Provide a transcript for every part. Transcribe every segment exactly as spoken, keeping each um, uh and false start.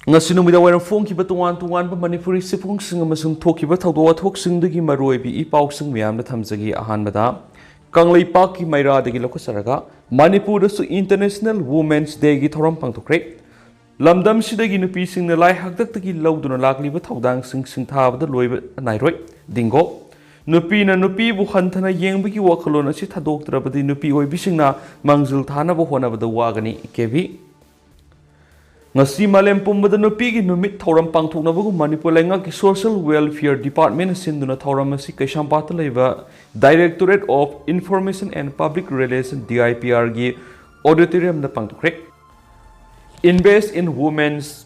ꯉꯁꯤ ꯅꯨꯃꯤꯗꯥꯡ ꯋꯥꯏꯔꯝ ꯐꯣꯡꯈꯤꯕ ꯇꯣꯉꯥꯟ ꯇꯣꯉꯥꯟꯕ ꯃꯅꯤꯄꯨꯔꯤ ꯆꯦꯐꯣꯡꯁꯤꯡ ꯑꯃꯁꯨꯡ ꯊꯣꯛꯈꯤꯕ ꯊꯧꯗꯣꯛ ꯋꯥꯊꯣꯛꯁꯤꯡꯗꯒꯤ ꯃꯔꯨꯑꯣꯏꯕ ꯏ ꯄꯥꯎꯁꯤꯡ ꯃꯌꯥꯝꯗ ꯊꯝꯖꯒꯦ꯫ ꯑꯍꯥꯟꯕꯗ, ꯀꯪꯂꯩꯄꯥꯛꯀꯤ ꯃꯩꯔꯥꯗꯒꯤ ꯂꯧꯈꯠꯆꯔꯒ, ꯃꯅꯤꯄꯨꯔꯗꯁꯨ International Women's Dayꯒꯤ ꯊꯧꯔꯝ ꯄꯥꯡꯊꯣꯛꯈ꯭ꯔꯦ꯫ ꯂꯝꯗꯝꯁꯤꯗꯒꯤ ꯅꯨꯄꯤꯁꯤꯡꯅ ꯂꯥꯏ ꯍꯥꯛꯇꯛꯇꯒꯤ ꯂꯧꯗꯨꯅ ꯂꯥꯛꯂꯤꯕ ꯊꯧꯗꯥꯡꯁꯤꯡ ꯁꯤꯡꯊꯥꯕꯗ ꯂꯣꯏꯕ ꯅꯥꯏꯔꯣꯏ꯫ ꯗꯤꯡꯒꯣ, ꯅꯨꯄꯤꯅ ꯅꯨꯄꯤꯕꯨ ꯍꯟꯊꯅ ꯌꯦꯡꯕꯒꯤ ꯋꯥꯈꯜꯂꯣꯟ ꯑꯁꯤ ꯊꯥꯗꯣꯛꯇ꯭ꯔꯕꯗꯤ ꯅꯨꯄꯤ ꯑꯣꯏꯕꯤꯁꯤꯡꯅ ꯃꯥꯡꯖꯤꯜ ꯊꯥꯅꯕ ꯍꯣꯠꯅꯕꯗ ꯋꯥꯒꯅꯤ꯫ ꯀꯦꯕꯤ, ꯉꯁꯤ ꯃꯥꯂꯦꯝ ꯄꯨꯝꯕꯗ ꯅꯨꯄꯤꯒꯤ ꯅꯨꯃꯤꯠ ꯊꯧꯔꯝ ꯄꯥꯡꯊꯣꯛꯅꯕꯒꯨꯝ ꯃꯅꯤꯄꯨꯔ ꯂꯩꯉꯥꯛꯀꯤ Social Welfare Department ꯁꯤꯟꯗꯨꯅ ꯊꯧꯔꯝ ꯑꯁꯤ ꯀꯩꯁꯥꯝꯄꯥꯠꯇ ꯂꯩꯕ Directorate of Information and Public Relation, DIPRꯒꯤ auditoriumꯗ ꯄꯥꯡꯊꯣꯛꯈ꯭ꯔꯦ꯫ Invest in Women's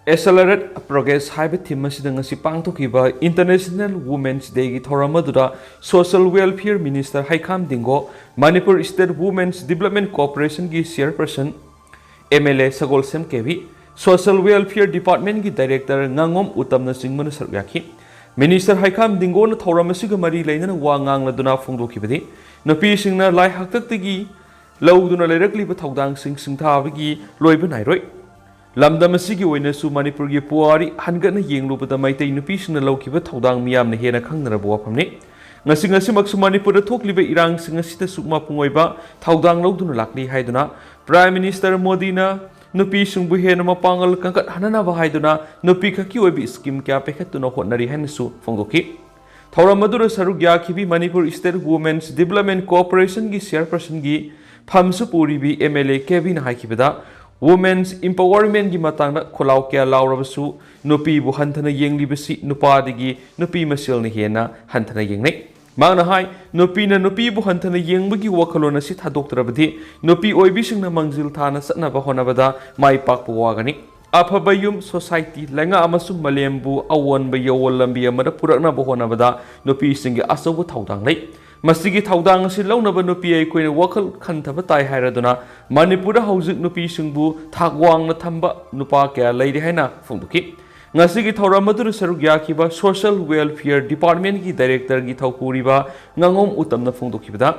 Accelerate Progress ꯍꯥꯏꯕ theme ꯑꯁꯤꯗ ꯉꯁꯤ ꯄꯥꯡꯊꯣꯛꯈꯤꯕ International Women's Dayꯒꯤ ꯊꯧꯔꯝ ꯑꯗꯨꯗ Social Welfare Minister ꯍꯩꯈꯥꯝ ꯗꯤꯡꯒꯣ, Manipur State Women's Development Corporationꯒꯤ Chairperson, MLA ꯁꯒꯣꯜꯁꯦꯝ ꯀꯦꯕꯤ, Social Welfare Departmentꯀꯤ Director ꯉꯥꯉꯣꯝ ꯎꯇꯝꯅꯆꯤꯡꯕꯅ ꯁꯔꯨꯛ ꯌꯥꯈꯤ꯫ Minister ꯍꯩꯈꯥꯝ ꯗꯤꯡꯒꯣꯅ ꯊꯧꯔꯝ ꯑꯁꯤꯒ ꯃꯔꯤ ꯂꯩꯅꯅ ꯋꯥ ꯉꯥꯡꯂꯗꯨꯅ ꯐꯣꯡꯗꯣꯛꯈꯤꯕꯗꯤ, ꯅꯨꯄꯤꯁꯤꯡꯅ ꯂꯥꯏ ꯍꯥꯛꯇꯛꯇꯒꯤ ꯂꯧꯗꯨꯅ ꯂꯩꯔꯛꯂꯤꯕ ꯊꯧꯗꯥꯡꯁꯤꯡ ꯁꯤꯡꯊꯥꯕꯒꯤ ꯂꯣꯏꯕ ꯅꯥꯏꯔꯣꯏ꯫ ꯂꯝꯗꯝ ꯑꯁꯤꯒꯤ ꯑꯣꯏꯅꯁꯨ ꯃꯅꯤꯄꯨꯔꯒꯤ ꯄꯨꯋꯥꯔꯤ ꯍꯟꯒꯠꯅ ꯌꯦꯡꯂꯨꯕꯗ ꯃꯩꯇꯩ ꯅꯨꯄꯤꯁꯤꯡꯅ ꯂꯧꯈꯤꯕ ꯊꯧꯗꯥꯡ ꯃꯤꯌꯥꯝꯅ ꯍꯦꯟꯅ ꯈꯪꯅꯔꯕ ꯋꯥꯐꯝꯅꯤ꯫ ꯉꯁꯤ ꯉꯁꯤꯃꯛꯁꯨ ꯃꯅꯤꯄꯨꯔꯗ ꯊꯣꯛꯂꯤꯕ ꯏꯔꯥꯡꯁꯤꯡ ꯑꯁꯤꯗꯁꯨ ꯃꯄꯨꯡ ꯑꯣꯏꯕ ꯊꯧꯗꯥꯡ ꯂꯧꯗꯨꯅ ꯂꯥꯛꯂꯤ ꯍꯥꯏꯗꯨꯅ Prime Minister ꯃꯣꯗꯤꯅ ꯅꯨꯄꯤꯁꯤꯡꯕꯨ ꯍꯦꯟꯅ ꯃꯄꯥꯡꯒꯜ ꯀꯟꯈꯠꯍꯟꯅꯕ ꯍꯥꯏꯗꯨꯅ ꯅꯨꯄꯤꯈꯛꯀꯤ ꯑꯣꯏꯕ scheme ꯀꯌꯥ ꯄꯥꯏꯈꯠꯇꯨꯅ ꯍꯣꯠꯅꯔꯤ ꯍꯥꯏꯅꯁꯨ ꯐꯣꯡꯗꯣꯛꯈꯤ꯫ ꯊꯧꯔꯝ ꯑꯗꯨꯗ ꯁꯔꯨꯛ ꯌꯥꯈꯤꯕꯤ Manipur State Women's Development Corporationꯒꯤ Chairpersonꯒꯤ ꯐꯝꯁꯨ ꯄꯨꯔꯤꯕꯤ MLA ꯀꯦꯕꯤꯅ ꯍꯥꯏꯈꯤꯕꯗ, Women's Empowermentꯀꯤ ꯃꯇꯥꯡꯗ ꯈꯣꯜꯂꯥꯎ ꯀꯌꯥ ꯂꯥꯎꯔꯕꯁꯨ ꯅꯨꯄꯤꯕꯨ ꯍꯟꯊꯅ ꯌꯦꯡꯂꯤꯕꯁꯤ ꯅꯨꯄꯥꯗꯒꯤ ꯅꯨꯄꯤ ꯃꯁꯦꯜꯅ ꯍꯦꯟꯅ ꯍꯟꯊꯅ ꯌꯦꯡꯅꯩ꯫ ꯃꯍꯥꯛꯅ ꯍꯥꯏ, ꯅꯨꯄꯤꯅ ꯅꯨꯄꯤꯕꯨ ꯍꯟꯊꯅ ꯌꯦꯡꯕꯒꯤ ꯋꯥꯈꯜꯂꯣꯟ ꯑꯁꯤ ꯊꯥꯗꯣꯛꯇ꯭ꯔꯕꯗꯤ ꯅꯨꯄꯤ ꯑꯣꯏꯕꯤꯁꯤꯡꯅ ꯃꯥꯡꯖꯤꯜ ꯊꯥꯅ ꯆꯠꯅꯕ ꯍꯣꯠꯅꯕꯗ ꯃꯥꯏ ꯄꯥꯛꯄ ꯋꯥꯒꯅꯤ꯫ ꯑꯐꯕ ꯌꯨꯝ, society, ꯂꯩꯉꯥꯛ ꯑꯃꯁꯨꯡ ꯃꯥꯂꯦꯝꯕꯨ ꯑꯑꯣꯟꯕ ꯌꯑꯣꯜ ꯂꯝꯕꯤ ꯑꯃꯗ ꯄꯨꯔꯛꯅꯕ ꯍꯣꯠꯅꯕꯗ ꯅꯨꯄꯤꯁꯤꯡꯒꯤ ꯑꯆꯧꯕ ꯊꯧꯗꯥꯡ ꯂꯩ꯫ ꯃꯁꯤꯒꯤ ꯊꯧꯗꯥꯡ ꯑꯁꯤ ꯂꯧꯅꯕ ꯅꯨꯄꯤ ꯑꯩꯈꯣꯏꯅ ꯋꯥꯈꯜ ꯈꯟꯊꯕ ꯇꯥꯏ ꯍꯥꯏꯔꯗꯨꯅ ꯃꯅꯤꯄꯨꯔꯗ ꯍꯧꯖꯤꯛ ꯅꯨꯄꯤꯁꯤꯡꯕꯨ ꯊꯥꯛ ꯋꯥꯡꯅ ꯊꯝꯕ ꯅꯨꯄꯥ ꯀꯌꯥ ꯂꯩꯔꯤ ꯍꯥꯏꯅ ꯐꯣꯡꯗꯣꯛꯈꯤ꯫ ꯉꯁꯤꯒꯤ ꯊꯧꯔꯝ ꯑꯗꯨꯗ ꯁꯔꯨꯛ ꯌꯥꯈꯤꯕ Social Welfare Departmentꯀꯤ Directorꯒꯤ ꯊꯧꯄꯨꯔꯤꯕ ꯉꯥꯉꯣꯝ ꯎꯇꯝꯅ ꯐꯣꯡꯗꯣꯛꯈꯤꯕꯗ,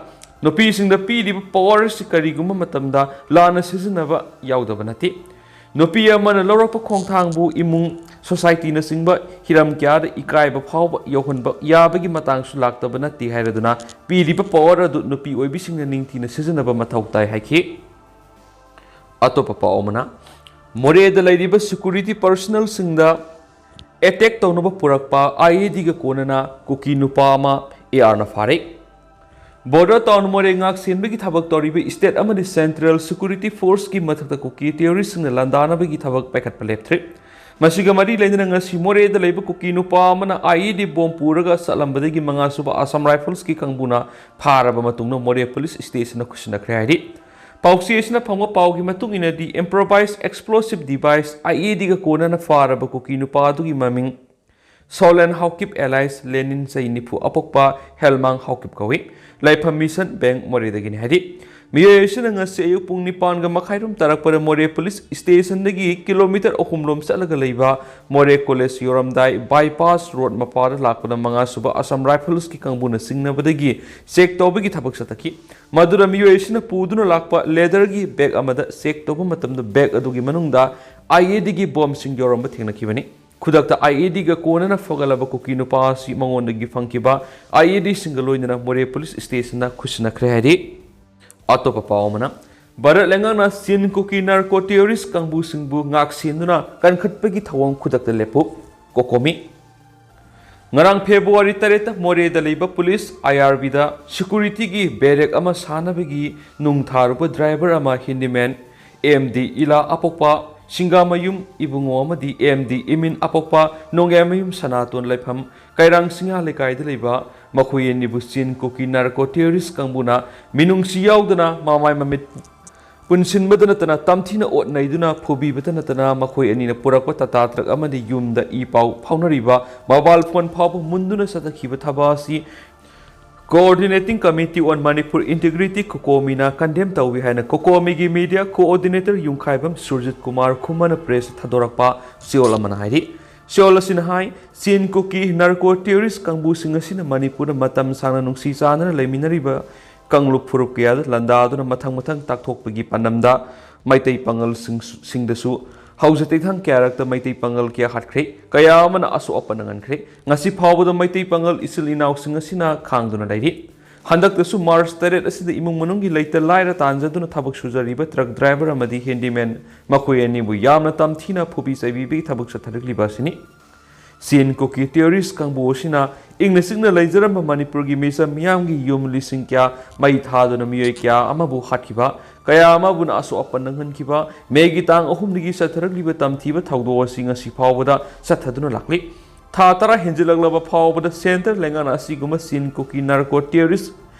ꯅꯨꯄꯤꯁꯤꯡꯗ ꯄꯤꯔꯤꯕ power ꯑꯁꯤ ꯀꯔꯤꯒꯨꯝꯕ ꯃꯇꯝꯗ ꯂꯥꯟꯅ ꯁꯤꯖꯤꯟꯅꯕ ꯌꯥꯎꯗꯕ ꯅꯠꯇꯦ꯫ ꯅꯨꯄꯤ ꯑꯃꯅ ꯂꯧꯔꯛꯄ ꯈꯣꯡꯊꯥꯡꯕꯨ ꯏꯃꯨꯡ, ꯁꯣꯁꯥꯏꯇꯤꯅꯆꯤꯡꯕ ꯍꯤꯔꯝ ꯀꯌꯥꯗ ꯏꯀꯥꯏꯕ ꯐꯥꯎꯕ ꯌꯧꯍꯟꯕ ꯌꯥꯕꯒꯤ ꯃꯇꯥꯡꯁꯨ ꯂꯥꯛꯇꯕ ꯅꯠꯇꯦ ꯍꯥꯏꯔꯗꯨꯅ, ꯄꯤꯔꯤꯕ ꯄꯥꯋꯔ ꯑꯗꯨ ꯅꯨꯄꯤ ꯑꯣꯏꯕꯤꯁꯤꯡꯅ ꯅꯤꯡꯊꯤꯅ ꯁꯤꯖꯤꯟꯅꯕ ꯃꯊꯧ ꯇꯥꯏ ꯍꯥꯏꯈꯤ꯫ ꯑꯇꯣꯞꯄ ꯄꯥꯎ ꯑꯃꯅ, ꯃꯣꯔꯦꯗ ꯂꯩꯔꯤꯕ ꯁꯦꯀ꯭ꯌꯨꯔꯤꯇꯤ ꯄꯔꯁꯅꯦꯜꯁꯤꯡꯗ ꯑꯦꯇꯦꯛ ꯇꯧꯅꯕ ꯄꯨꯔꯛꯄ ꯑꯥꯏ ꯏ ꯗꯤꯒ ꯀꯣꯟꯅꯅ ꯀꯨꯀꯤ ꯅꯨꯄꯥ ꯑꯃ ꯑꯦ ꯑꯥꯔꯅ ꯐꯥꯔꯦ꯫ ꯕꯣꯔꯗꯔ ꯇꯥꯎꯟ ꯃꯣꯔꯦ ꯉꯥꯛ ꯁꯦꯟꯕꯒꯤ ꯊꯕꯛ ꯇꯧꯔꯤꯕ ꯁ꯭ꯇꯦꯠ ꯑꯃꯗꯤ ꯁꯦꯟꯇ꯭ꯔꯦꯜ ꯁꯦꯀ꯭ꯌꯨꯔꯤꯇꯤ ꯐꯣꯔꯁꯀꯤ ꯃꯊꯛꯇ ꯀꯨꯀꯤ ꯇꯦꯔꯣꯔꯤꯁꯁꯤꯡꯅ ꯂꯥꯟꯗꯥꯅꯕꯒꯤ ꯊꯕꯛ ꯄꯥꯏꯈꯠꯄ ꯂꯦꯞꯇ꯭ꯔꯤ꯫ ꯃꯁꯤꯒ ꯃꯔꯤ ꯂꯩꯅꯅ ꯉꯁꯤ ꯃꯣꯔꯦꯗ ꯂꯩꯕ ꯀꯨꯀꯤ ꯅꯨꯄꯥ ꯑꯃꯅ ꯑꯥꯏ ꯏ ꯗꯤ ꯕꯣꯝ ꯄꯨꯔꯒ ꯆꯠꯂꯝꯕꯗꯒꯤ ꯃꯉꯥꯁꯨꯕ ꯑꯁꯥꯝ ꯔꯥꯏꯐꯜꯁꯀꯤ ꯀꯥꯡꯕꯨꯅ ꯐꯥꯔꯕ ꯃꯇꯨꯡꯗ ꯃꯣꯔꯦ ꯄꯨꯂꯤꯁ ꯁ꯭ꯇꯦꯁꯟꯗ ꯈꯨꯠꯁꯤꯟꯅꯈ꯭ꯔꯦ ꯍꯥꯏꯔꯤ꯫ ꯄꯥꯎꯆꯦ ꯑꯁꯤꯅ ꯐꯪꯕ ꯄꯥꯎꯒꯤ ꯃꯇꯨꯡ ꯏꯟꯅꯗꯤ, ꯏꯝꯄ꯭ꯔꯣꯚꯥꯏꯖ ꯑꯦꯛꯁꯄ꯭ꯂꯣꯁꯤꯚ ꯗꯤꯚꯥꯏꯁ ꯑꯥꯏ ꯏ ꯗꯤꯒ ꯀꯣꯟꯅꯅ ꯐꯥꯔꯕ ꯀꯨꯀꯤ ꯅꯨꯄꯥ ꯑꯗꯨꯒꯤ ꯃꯃꯤꯡ ꯁꯣꯂꯦꯟ ꯍꯥꯎꯀꯤꯞ ꯑꯦꯂꯥꯏꯁ ꯂꯦꯅꯤꯟ, ꯆꯍꯤ ꯅꯤꯐꯨ, ꯑꯄꯣꯛꯄ ꯍꯦꯜꯃꯥꯡ ꯍꯥꯎꯀꯤꯞ ꯀꯧꯏ꯫ ꯂꯩꯐꯝ ꯃꯤꯁꯟ ꯕꯦꯡ ꯃꯣꯔꯦꯗꯒꯤꯅꯤ ꯍꯥꯏꯔꯤ꯫ ꯃꯤꯑꯣꯏ ꯑꯁꯤꯅ ꯉꯁꯤ ꯑꯌꯨꯛ ꯄꯨꯡ ꯅꯤꯄꯥꯟꯒ ꯃꯈꯥꯏꯔꯣꯝ ꯇꯥꯔꯛꯄꯗ ꯃꯣꯔꯦ ꯄꯨꯂꯤꯁ ꯁ꯭ꯇꯦꯁꯟꯗꯒꯤ ꯀꯤꯂꯣꯃꯤꯇꯔ ꯑꯍꯨꯝ ꯂꯣꯝ ꯆꯠꯂꯒ ꯂꯩꯕ ꯃꯣꯔꯦ ꯀꯣꯂꯦꯖ ꯌꯧꯔꯝꯗꯥꯏ ꯕꯥꯏꯄꯥꯁ ꯔꯣꯗ ꯃꯄꯥꯗ ꯂꯥꯛꯄꯗ ꯃꯉꯥꯁꯨꯕ ꯑꯁꯥꯝ ꯔꯥꯏꯐꯜꯁꯀꯤ ꯀꯥꯡꯕꯨꯅ ꯆꯤꯡꯅꯕꯗꯒꯤ ꯆꯦꯛ ꯇꯧꯕꯒꯤ ꯊꯕꯛ ꯆꯠꯊꯈꯤ꯫ ꯃꯗꯨꯗ ꯃꯤꯑꯣꯏ ꯑꯁꯤꯅ ꯄꯨꯗꯨꯅ ꯂꯥꯛꯄ ꯂꯦꯗꯔꯒꯤ ꯕꯦꯒ ꯑꯃꯗ ꯆꯦꯛ ꯇꯧꯕ ꯃꯇꯝꯗ ꯕꯦꯒ ꯑꯗꯨꯒꯤ ꯃꯅꯨꯡꯗ ꯑꯥꯏ ꯏ ꯗꯤꯒꯤ ꯕꯣꯝꯁꯤꯡ ꯌꯥꯎꯔꯝꯕ ꯊꯦꯡꯅꯈꯤꯕꯅꯤ꯫ ꯈꯨꯗꯛꯇ ꯑꯥꯏ ꯏ ꯗꯤꯒ ꯀꯣꯟꯅꯅ ꯐꯒꯠꯂꯕ ꯀꯨꯀꯤ ꯅꯨꯄꯥ ꯑꯁꯤ ꯃꯉꯣꯟꯗꯒꯤ ꯐꯪꯈꯤꯕ ꯑꯥꯏ ꯏ ꯗꯤꯁꯤꯡꯒ ꯂꯣꯏꯅꯅ ꯃꯣꯔꯦ ꯄꯨꯂꯤꯁ ꯁ꯭ꯇꯦꯁꯟꯗ ꯈꯨꯠꯁꯤꯟꯅꯈ꯭ꯔꯦ ꯍꯥꯏꯔꯤ꯫ ꯑꯇꯣꯞꯄ ꯄꯥꯎ ꯑꯃꯅ, ꯚꯥꯔꯠ ꯂꯩꯉꯥꯛꯅ ꯆꯤꯟ ꯀꯨꯀꯤ ꯅꯥꯔꯀꯣ ꯇꯦꯔꯣꯔꯤꯁ ꯀꯥꯡꯕꯨꯁꯤꯡꯕꯨ ꯉꯥꯛ ꯁꯦꯟꯗꯨꯅ ꯀꯟꯈꯠꯄꯒꯤ ꯊꯧꯑꯣꯡ ꯈꯨꯗꯛꯇ ꯂꯦꯞꯄꯨ, ꯀꯣꯀꯣꯃꯤ꯫ ꯉꯔꯥꯡ ꯐꯦꯕ꯭ꯔꯨꯋꯥꯔꯤ ꯇꯔꯦꯠꯇ ꯃꯣꯔꯦꯗ ꯂꯩꯕ ꯄꯨꯂꯤꯁ ꯑꯥꯏ ꯑꯥꯔ ꯕꯤꯗ ꯁꯦꯀ꯭ꯌꯨꯔꯤꯇꯤꯒꯤ ꯕꯦꯔꯦꯛ ꯑꯃ ꯁꯥꯅꯕꯒꯤ ꯅꯨꯡ ꯊꯥꯔꯨꯕ ꯗ꯭ꯔꯥꯏꯚꯔ ꯑꯃ ꯍꯤꯟꯗꯤꯃꯦꯟ ꯑꯦꯝ ꯗꯤ ꯏꯂꯥ ꯑꯄꯣꯛꯄ ꯁꯤꯡꯒꯥꯃꯌꯨꯝ ꯏꯕꯨꯡꯉꯣ ꯑꯃꯗꯤ ꯑꯦꯝ ꯗꯤ ꯏꯃꯤꯟ ꯑꯄꯣꯛꯄ ꯅꯣꯡꯌꯥꯏꯃꯌꯨꯝ ꯁꯅꯥꯇꯣꯟ ꯂꯩꯐꯝ ꯀꯩꯔꯥꯡ ꯁꯤꯡꯍꯥ ꯂꯩꯀꯥꯏꯗ ꯂꯩꯕ ꯃꯈꯣꯏ ꯑꯅꯤꯕꯨ ꯆꯤꯟ ꯀꯨꯀꯤ ꯅꯥꯔꯀꯣ ꯇꯦꯔꯣꯔꯤꯁ ꯀꯥꯡꯕꯨꯅ ꯃꯤꯅꯨꯡꯁꯤ ꯌꯥꯎꯗꯅ ꯃꯃꯥꯏ ꯃꯃꯤꯠ ꯄꯨꯟꯁꯤꯟꯕꯗ ꯅꯠꯇꯅ ꯇꯝꯊꯤꯅ ꯑꯣꯠ ꯅꯩꯗꯨꯅ ꯐꯨꯕꯤꯕꯇ ꯅꯠꯇꯅ ꯃꯈꯣꯏ ꯑꯅꯤꯅ ꯄꯨꯔꯛꯄ ꯇꯥꯇꯥ ꯇ꯭ꯔꯛ ꯑꯃꯗꯤ ꯌꯨꯝꯗ ꯏ ꯄꯥꯎ ꯐꯥꯎꯅꯔꯤꯕ ꯃꯣꯕꯥꯏꯜ ꯐꯣꯟ ꯐꯥꯎꯕ ꯃꯨꯟꯗꯨꯅ ꯆꯠꯊꯈꯤꯕ ꯊꯕꯛ ꯑꯁꯤ Coordinating Committee on Manipur Integrity, ꯀꯣꯀꯣꯃꯤꯅ condemn ꯇꯧꯏ ꯍꯥꯏꯅ ꯀꯣꯀꯣꯃꯤꯒꯤ ꯃꯤꯗꯤꯌꯥ ꯀꯣꯑꯣꯔꯗꯤꯅꯦꯇꯔ ꯌꯨꯝꯈꯥꯏꯕꯝ ꯁꯨꯔꯖꯤꯠ ꯀꯨꯃꯥꯔ ꯈꯨꯃꯟꯅ ꯄ꯭ꯔꯦꯁꯇ ꯊꯥꯗꯣꯔꯛꯄ ꯆꯦꯔꯣꯜ ꯑꯃꯅ ꯍꯥꯏꯔꯤ꯫ ꯆꯦꯔꯣꯜ ꯑꯁꯤꯅ ꯍꯥꯏ, ꯆꯤꯟ ꯀꯨꯀꯤ ꯅꯥꯔꯀꯣ ꯇꯦꯔꯣꯔꯤꯁ ꯀꯥꯡꯕꯨꯁꯤꯡ ꯑꯁꯤꯅ ꯃꯅꯤꯄꯨꯔꯗ ꯃꯇꯝ ꯁꯥꯡꯅ ꯅꯨꯡꯁꯤ ꯆꯥꯟꯅꯅ ꯂꯩꯃꯤꯟꯅꯔꯤꯕ ꯀꯥꯡꯂꯨꯞ ꯐꯨꯔꯨꯞ ꯀꯌꯥꯗ ꯂꯥꯟꯗꯥꯗꯨꯅ ꯃꯊꯪ ꯃꯊꯪ ꯇꯥꯛꯊꯣꯛꯄꯒꯤ ꯄꯥꯟꯗꯝꯗ ꯃꯩꯇꯩ ꯄꯥꯉꯜꯁꯤꯡꯗꯁꯨ ꯍꯧꯖ ꯇꯩꯊꯥꯡ ꯀꯌꯥꯔꯛꯇ ꯃꯩꯇꯩ ꯄꯥꯉꯜ ꯀꯌꯥ ꯍꯥꯠꯈ꯭ꯔꯦ, ꯀꯌꯥ ꯑꯃꯅ ꯑꯁꯣꯛ ꯑꯄꯟ ꯅꯪꯍꯟꯈ꯭ꯔꯦ꯫ ꯉꯁꯤ ꯐꯥꯎꯕꯗ ꯃꯩꯇꯩ ꯄꯥꯉꯜ ꯏꯆꯤꯜ ꯏꯅꯥꯎꯁꯤꯡ ꯑꯁꯤꯅ ꯈꯥꯡꯗꯨꯅ ꯂꯩꯔꯤ꯫ ꯍꯟꯗꯛꯇꯁꯨ ꯃꯥꯔꯆ ꯇꯔꯦꯠ ꯑꯁꯤꯗ ꯏꯃꯨꯡ ꯃꯅꯨꯡꯒꯤ ꯂꯩꯇ ꯂꯥꯏꯔ ꯇꯥꯟꯖꯗꯨꯅ ꯊꯕꯛ ꯁꯨꯖꯔꯤꯕ ꯇ꯭ꯔꯛ ꯗ꯭ꯔꯥꯏꯚꯔ ꯑꯃꯗꯤ ꯍꯦꯟꯗꯤꯃꯦꯟ, ꯃꯈꯣꯏ ꯑꯅꯤꯕꯨ ꯌꯥꯝꯅ ꯇꯝꯊꯤꯅ ꯐꯨꯕꯤ ꯆꯩꯕꯤꯕꯒꯤ ꯊꯕꯛ ꯆꯠꯊꯔꯛꯂꯤꯕ ꯑꯁꯤꯅꯤ꯫ ꯆꯤꯟ ꯀꯨꯀꯤ ꯇꯦꯔꯣꯔꯤꯁ ꯀꯥꯡꯕꯨ ꯑꯁꯤꯅ ꯏꯪꯅ ꯆꯤꯛꯅ ꯂꯩꯖꯔꯝꯕ ꯃꯅꯤꯄꯨꯔꯒꯤ ꯃꯤꯆꯝ ꯃꯤꯌꯥꯝꯒꯤ ꯌꯨꯝ ꯂꯤꯁꯤꯡ ꯀꯌꯥ ꯃꯩ ꯊꯥꯗꯨꯅ ꯃꯤꯑꯣꯏ ꯀꯌꯥ ꯑꯃꯕꯨ ꯍꯥꯠꯈꯤꯕ, ꯀꯌꯥ ꯑꯃꯕꯨꯅ ꯑꯁꯣꯛ ꯑꯄꯟ ꯅꯪꯍꯟꯈꯤꯕ ꯃꯦꯒꯤ ꯇꯥꯡ ꯑꯍꯨꯝꯗꯒꯤ ꯆꯠꯊꯔꯛꯂꯤꯕ ꯇꯝꯊꯤꯕ ꯊꯧꯗꯣꯛ ꯑꯁꯤ ꯉꯁꯤ ꯐꯥꯎꯕꯗ ꯆꯠꯊꯗꯨꯅ ꯂꯥꯛꯂꯤ꯫ ꯊꯥ ꯇꯔꯥ ꯍꯦꯟꯖꯤꯜꯂꯛꯂꯕ ꯐꯥꯎꯕꯗ ꯁꯦꯟꯇꯔ ꯂꯩꯉꯥꯛꯅ ꯑꯁꯤꯒꯨꯝꯕ ꯆꯤꯟ ꯀꯨꯀꯤ ꯅꯥꯔꯀꯣ ꯇꯦꯔꯣꯔꯤꯁ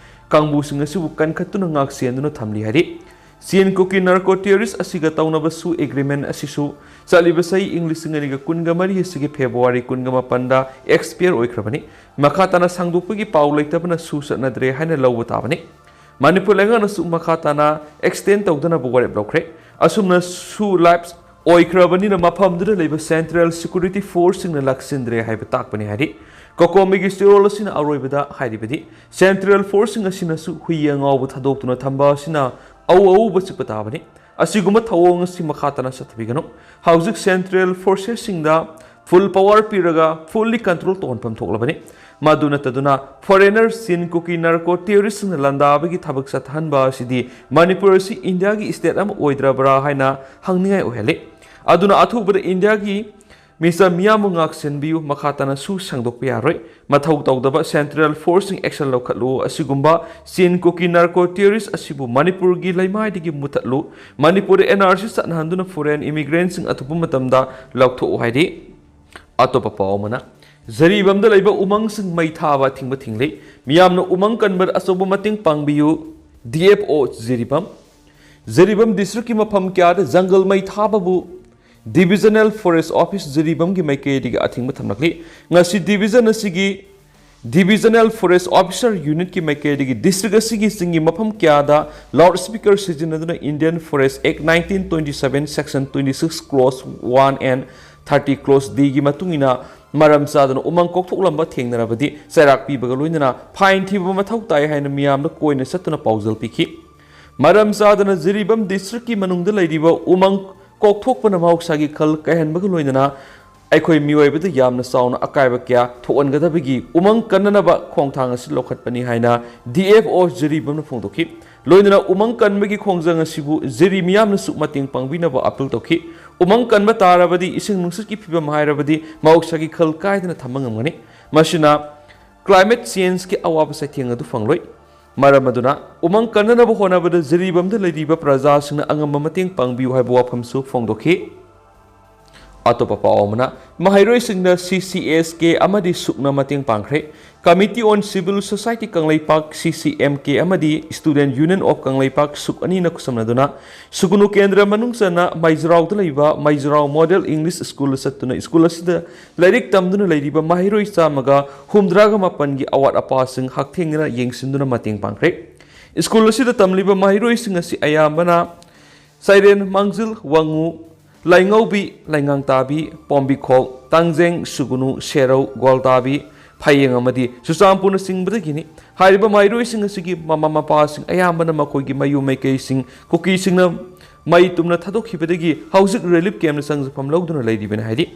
ꯀꯥꯡꯕꯨꯁꯤꯡ ꯑꯁꯤꯕꯨ ꯀꯟꯈꯠꯇꯨꯅ ꯉꯥꯛ ꯁꯦꯟꯗꯨꯅ ꯊꯝꯂꯤ ꯍꯥꯏꯔꯤ꯫ ꯆꯤꯟ ꯀꯨꯀꯤ ꯅꯥꯔꯀꯣ ꯇꯦꯔꯣꯔꯤꯁ ꯑꯁꯤꯒ ꯇꯧꯅꯕ ꯁꯨ ꯑꯦꯒ꯭ꯔꯤꯃꯦꯟ ꯑꯁꯤꯁꯨ ꯆꯠꯂꯤꯕ ꯆꯍꯤ ꯏꯪ ꯂꯤꯁꯤꯡ ꯑꯅꯤꯒ ꯀꯨꯟꯒ ꯃꯔꯤ ꯑꯁꯤꯒꯤ ꯐꯦꯕ꯭ꯔꯨꯋꯥꯔꯤ ꯀꯨꯟꯒ ꯃꯥꯄꯟꯗ ꯑꯦꯛꯁꯄꯤꯌꯔ ꯑꯣꯏꯈ꯭ꯔꯕꯅꯤ꯫ ꯃꯈꯥ ꯇꯥꯅ ꯁꯥꯡꯗꯣꯛꯄꯒꯤ ꯄꯥꯎ ꯂꯩꯇꯕꯅ ꯁꯨ ꯆꯠꯅꯗ꯭ꯔꯦ ꯍꯥꯏꯅ ꯂꯧꯕ ꯇꯥꯕꯅꯤ꯫ ꯃꯅꯤꯄꯨꯔ ꯂꯩꯉꯥꯛꯅꯁꯨ ꯃꯈꯥ ꯇꯥꯅ ꯑꯦꯛꯁꯇꯦꯟ ꯇꯧꯗꯅꯕ ꯋꯥꯔꯦꯞ ꯂꯧꯈ꯭ꯔꯦ꯫ ꯑꯁꯨꯝꯅ ꯁꯨ ꯂꯥꯏꯞꯁ ꯑꯣꯏꯈ꯭ꯔꯕꯅꯤꯅ ꯃꯐꯝꯗꯨꯗ ꯂꯩꯕ ꯁꯦꯟꯇ꯭ꯔꯦꯜ ꯁꯦꯀ꯭ꯌꯨꯔꯤꯇꯤ ꯐꯣꯔꯁꯁꯤꯡꯅ ꯂꯥꯛꯁꯤꯟꯗ꯭ꯔꯦ ꯍꯥꯏꯕ ꯇꯥꯛꯄꯅꯤ ꯍꯥꯏꯔꯤ꯫ ꯀꯣꯀꯣꯃꯤꯒꯤ ꯆꯦꯔꯣꯜ ꯑꯁꯤꯅ ꯑꯔꯣꯏꯕꯗ ꯍꯥꯏꯔꯤꯕꯗꯤ, ꯁꯦꯟꯇ꯭ꯔꯦꯜ ꯐꯣꯔꯁꯁꯤꯡ ꯑꯁꯤꯅꯁꯨ ꯍꯨꯏ ꯑꯉꯥꯎꯕ ꯊꯥꯗꯣꯛꯇꯨꯅ ꯊꯝꯕ ꯑꯁꯤꯅ ꯑꯎ ꯑꯎꯕ ꯆꯤꯛꯄ ꯇꯥꯕꯅꯤ꯫ ꯑꯁꯤꯒꯨꯝꯕ ꯊꯧꯑꯣꯡ ꯑꯁꯤ ꯃꯈꯥ ꯇꯥꯅ ꯆꯠꯊꯕꯤꯒꯅꯨ꯫ ꯍꯧꯖꯤꯛ ꯁꯦꯟꯇ꯭ꯔꯦꯜ ꯐꯣꯔꯁꯦꯁꯁꯤꯡꯗ ꯐꯨꯜ ꯄꯥꯋꯔ ꯄꯤꯔꯒ ꯐꯨꯜꯂꯤ ꯀꯟꯇ꯭ꯔꯣꯜ ꯇꯧꯍꯟꯐꯝ ꯊꯣꯛꯂꯕꯅꯤ꯫ ꯃꯗꯨ ꯅꯠꯇꯗꯨꯅ ꯐꯣꯔꯦꯅꯔ ꯆꯤꯟ ꯀꯨꯀꯤ ꯅꯥꯔꯀꯣ ꯇꯦꯔꯣꯔꯤꯁꯁꯤꯡꯅ ꯂꯥꯟꯗꯥꯕꯒꯤ ꯊꯕꯛ ꯆꯠꯊꯍꯟꯕ ꯑꯁꯤꯗꯤ ꯃꯅꯤꯄꯨꯔ ꯑꯁꯤ ꯏꯟꯗꯤꯌꯥꯒꯤ ꯁ꯭ꯇꯦꯠ ꯑꯃ ꯑꯣꯏꯗ꯭ꯔꯕ꯭ꯔꯥ ꯍꯥꯏꯅ ꯍꯪꯅꯤꯡꯉꯥꯏ ꯑꯣꯏꯍꯜꯂꯤ꯫ ꯑꯗꯨꯅ ꯑꯊꯨꯕꯗ ꯏꯟꯗꯤꯌꯥꯒꯤ ꯃꯤꯆꯝ ꯃꯤꯌꯥꯝꯕꯨ ꯉꯥꯛ ꯁꯦꯟꯕꯤꯌꯨ, ꯃꯈꯥ ꯇꯥꯅ ꯁꯨ ꯁꯦꯡꯗꯣꯛꯄ ꯌꯥꯔꯣꯏ꯫ ꯃꯊꯧ ꯇꯧꯗꯕ ꯁꯦꯟꯇ꯭ꯔꯦꯜ ꯐꯣꯔꯁꯁꯤꯡ ꯑꯦꯛꯁꯟ ꯂꯧꯈꯠꯂꯨ꯫ ꯑꯁꯤꯒꯨꯝꯕ ꯆꯤꯟ ꯀꯨꯀꯤ ꯅꯥꯔꯀꯣ ꯇꯦꯔꯣꯔꯤꯁ ꯑꯁꯤꯕꯨ ꯃꯅꯤꯄꯨꯔꯒꯤ ꯂꯩꯃꯥꯏꯗꯒꯤ ꯃꯨꯊꯠꯂꯨ꯫ ꯃꯅꯤꯄꯨꯔꯗ ꯑꯦꯟ ꯑꯥꯔ ꯁꯤ ꯆꯠꯅꯍꯟꯗꯨꯅ ꯐꯣꯔꯦꯟ ꯏꯃꯤꯒ꯭ꯔꯦꯟꯠꯁꯤꯡ ꯑꯊꯨꯕ ꯃꯇꯝꯗ ꯂꯧꯊꯣꯛꯎ ꯍꯥꯏꯔꯤ꯫ ꯑꯇꯣꯞꯄ ꯄꯥꯎ ꯑꯃꯅ, ꯖꯔꯤꯕꯝꯗ ꯂꯩꯕ ꯎꯃꯪꯁꯤꯡ ꯃꯩ ꯊꯥꯕ ꯑꯊꯤꯡꯕ ꯊꯤꯡꯂꯤ꯫ ꯃꯤꯌꯥꯝꯅ ꯎꯃꯪ ꯀꯟꯕꯗ ꯑꯆꯧꯕ ꯃꯇꯦꯡ ꯄꯥꯡꯕꯤꯌꯨ, D F O Jiribam. Jiribam ꯗꯤꯁꯇ꯭ꯔꯤꯛꯀꯤ ꯃꯐꯝ ꯀꯌꯥꯗ ꯖꯪꯒꯜ ꯃꯩ ꯊꯥꯕꯕꯨ ꯗꯤꯕꯤꯖꯅꯦꯜ ꯐꯣꯔꯦꯁ ꯑꯣꯐꯤꯁ ꯖꯤꯔꯤꯕꯝꯒꯤ ꯃꯥꯏꯀꯩꯗꯒꯤ ꯑꯊꯤꯡꯕ ꯊꯝꯂꯛꯂꯤ꯫ ꯉꯁꯤ ꯗꯤꯕꯤꯖꯟ ꯑꯁꯤꯒꯤ ꯗꯤꯕꯤꯖꯅꯦꯜ ꯐꯣꯔꯦꯁ ꯑꯣꯐꯤꯁꯔ ꯌꯨꯅꯤꯠꯀꯤ ꯃꯥꯏꯀꯩꯗꯒꯤ ꯗꯤꯁꯇ꯭ꯔꯤꯛ ꯑꯁꯤꯒꯤ ꯆꯤꯡꯒꯤ ꯃꯐꯝ ꯀꯌꯥꯗ ꯂꯥꯎꯗ ꯁ꯭ꯄꯤꯀꯔ ꯁꯤꯖꯤꯟꯅꯗꯨꯅ Indian Forest Act nineteen twenty seven section twenty six clause one and thirty clause D ꯒꯤ ꯃꯇꯨꯡ ꯏꯟꯅ ꯃꯔꯝ ꯆꯥꯗꯅ ꯎꯃꯪ ꯀꯣꯛꯊꯣꯛꯂꯝꯕ ꯊꯦꯡꯅꯔꯕꯗꯤ ꯆꯩꯔꯥꯛ ꯄꯤꯕꯒ ꯂꯣꯏꯅꯅ ꯐꯥꯏꯟ ꯊꯤꯕ ꯃꯊꯧ ꯇꯥꯏ ꯍꯥꯏꯅ ꯃꯤꯌꯥꯝꯗ ꯀꯣꯏꯅ ꯆꯠꯇꯨꯅ ꯄꯥꯎꯖꯦꯜ ꯄꯤꯈꯤ꯫ ꯃꯔꯝ ꯆꯥꯗꯅ ꯖꯤꯔꯤꯕꯥꯝ ꯗꯤꯁꯇ꯭ꯔꯤꯛꯀꯤ ꯃꯅꯨꯡꯗ ꯂꯩꯔꯤꯕ ꯎꯃꯪ ꯀꯣꯛꯊꯣꯛꯄꯅ ꯃꯍꯧꯁꯥꯒꯤ ꯈꯜ ꯀꯥꯏꯍꯟꯕꯒ ꯂꯣꯏꯅꯅ ꯑꯩꯈꯣꯏ ꯃꯤꯑꯣꯏꯕꯗ ꯌꯥꯝꯅ ꯆꯥꯎꯅ ꯑꯀꯥꯏꯕ ꯀꯌꯥ ꯊꯣꯛꯍꯟꯒꯗꯕꯒꯤ ꯎꯃꯪ ꯀꯟꯅꯅꯕ ꯈꯣꯡꯊꯥꯡ ꯑꯁꯤ ꯂꯧꯈꯠꯄꯅꯤ ꯍꯥꯏꯅ ꯗꯤ ꯑꯦꯐ ꯑꯣ ꯖꯤꯔꯤꯕꯥꯝꯅ ꯐꯣꯡꯗꯣꯛꯈꯤ꯫ ꯂꯣꯏꯅꯅ ꯎꯃꯪ ꯀꯟꯕꯒꯤ ꯈꯣꯡꯖꯪ ꯑꯁꯤꯕꯨ ꯖꯤꯔꯤ ꯃꯤꯌꯥꯝꯅꯁꯨ ꯃꯇꯦꯡ ꯄꯥꯡꯕꯤꯅꯕ ꯑꯥꯄꯤꯜ ꯇꯧꯈꯤ꯫ ꯎꯃꯪ ꯀꯟꯕ ꯇꯥꯔꯕꯗꯤ ꯏꯁꯤꯡ ꯅꯨꯡꯁꯤꯠꯀꯤ ꯐꯤꯕꯝ ꯍꯥꯏꯔꯕꯗꯤ ꯃꯍꯧꯁꯥꯒꯤ ꯈꯜ ꯀꯥꯏꯗꯅ ꯊꯝꯕ ꯉꯝꯒꯅꯤ꯫ ꯃꯁꯤꯅ climate changeꯀꯤ ꯑꯋꯥꯕ ꯆꯩꯊꯦꯡ ꯑꯗꯨ ꯐꯪꯂꯣꯏ꯫ ꯃꯔꯝ ꯑꯗꯨꯅ ꯎꯃꯪ ꯀꯟꯅꯅꯕ ꯍꯣꯠꯅꯕꯗ ꯖꯤꯔꯤꯕꯥꯝꯗ ꯂꯩꯔꯤꯕ ꯄ꯭ꯔꯖꯥꯁꯤꯡꯅ ꯑꯉꯝꯕ ꯃꯇꯦꯡ ꯄꯥꯡꯕꯤꯌꯨ ꯍꯥꯏꯕ ꯋꯥꯐꯝꯁꯨ ꯐꯣꯡꯗꯣꯛꯈꯤ꯫ ꯑꯇꯣꯞꯄ ꯄꯥꯎ ꯑꯃꯅ, ꯃꯍꯩꯔꯣꯏꯁꯤꯡꯗ ꯁꯤ ꯁꯤ ꯑꯦꯁ ꯀꯦ ꯑꯃꯗꯤ ꯁꯨꯛꯅ ꯃꯇꯦꯡ ꯄꯥꯡꯈ꯭ꯔꯦ꯫ Committee on Civil Society Kangleipak, ꯁꯤ ꯁꯤ ꯑꯦꯝ ꯀꯦ, ꯑꯃꯗꯤ Student Union of ꯀꯪꯂꯩꯄꯥꯛ, ꯁꯨꯛ ꯑꯅꯤꯅ ꯈꯨꯠꯁꯝꯅꯗꯨꯅ ꯁꯨꯒꯨꯅꯨ ꯀꯦꯟꯗ꯭ꯔ ꯃꯅꯨꯡ ꯆꯟꯅ ꯃꯩꯖ꯭ꯔꯥꯎꯗ ꯂꯩꯕ ꯃꯩꯖ꯭ꯔꯥꯎ ꯃꯣꯗꯦꯜ ꯏꯪꯂꯤꯁ ꯁ꯭ꯀꯨꯜꯗ ꯆꯠꯇꯨꯅ ꯁ꯭ꯀꯨꯜ ꯑꯁꯤꯗ ꯂꯥꯏꯔꯤꯛ ꯇꯝꯗꯨꯅ ꯂꯩꯔꯤꯕ ꯃꯍꯩꯔꯣꯏ ꯆꯥꯝꯃꯒ ꯍꯨꯝꯗ꯭ꯔꯥꯒ ꯃꯥꯄꯟꯒꯤ ꯑꯋꯥꯠ ꯑꯄꯥꯁꯤꯡ ꯍꯛꯊꯦꯡꯅꯅ ꯌꯦꯡꯁꯤꯟꯗꯨꯅ ꯃꯇꯦꯡ ꯄꯥꯡꯈ꯭ꯔꯦ꯫ ꯁ꯭ꯀꯨꯜ ꯑꯁꯤꯗ ꯇꯝꯂꯤꯕ ꯃꯍꯩꯔꯣꯏꯁꯤꯡ ꯑꯁꯤ ꯑꯌꯥꯝꯕꯅ ꯆꯩꯔꯦꯟ, ꯃꯥꯡꯖꯤꯜ, ꯋꯥꯉꯨ, ꯂꯥꯏꯉꯧꯕꯤ, ꯂꯩꯉꯥꯡꯇꯥꯕꯤ, ꯄꯣꯝꯕꯤꯈꯣꯛ, ꯇꯥꯡꯖꯦꯡ, ꯁꯨꯒꯨꯅꯨ, ꯁꯦꯔꯧ, ꯒ꯭ꯋꯥꯜꯇꯥꯕꯤ, ꯐꯌꯦꯡ ꯑꯃꯗꯤ ꯆꯨꯔꯆꯥꯟꯄꯨꯔꯅꯆꯤꯡꯕꯗꯒꯤꯅꯤ꯫ ꯍꯥꯏꯔꯤꯕ ꯃꯍꯩꯔꯣꯏꯁꯤꯡ ꯑꯁꯤꯒꯤ ꯃꯃꯥ ꯃꯄꯥꯁꯤꯡ ꯑꯌꯥꯝꯕꯅ ꯃꯈꯣꯏꯒꯤ ꯃꯌꯨꯝ ꯃꯩꯀꯩꯁꯤꯡ ꯀꯨꯀꯤꯁꯤꯡꯅ ꯃꯩ ꯇꯨꯝꯅ ꯊꯥꯗꯣꯛꯈꯤꯕꯗꯒꯤ ꯍꯧꯖꯤꯛ ꯔꯤꯂꯤꯐ ꯀꯦꯝꯞꯇ ꯆꯪꯖꯐꯝ ꯂꯧꯗꯨꯅ ꯂꯩꯔꯤꯕꯅꯤ ꯍꯥꯏꯔꯤ꯫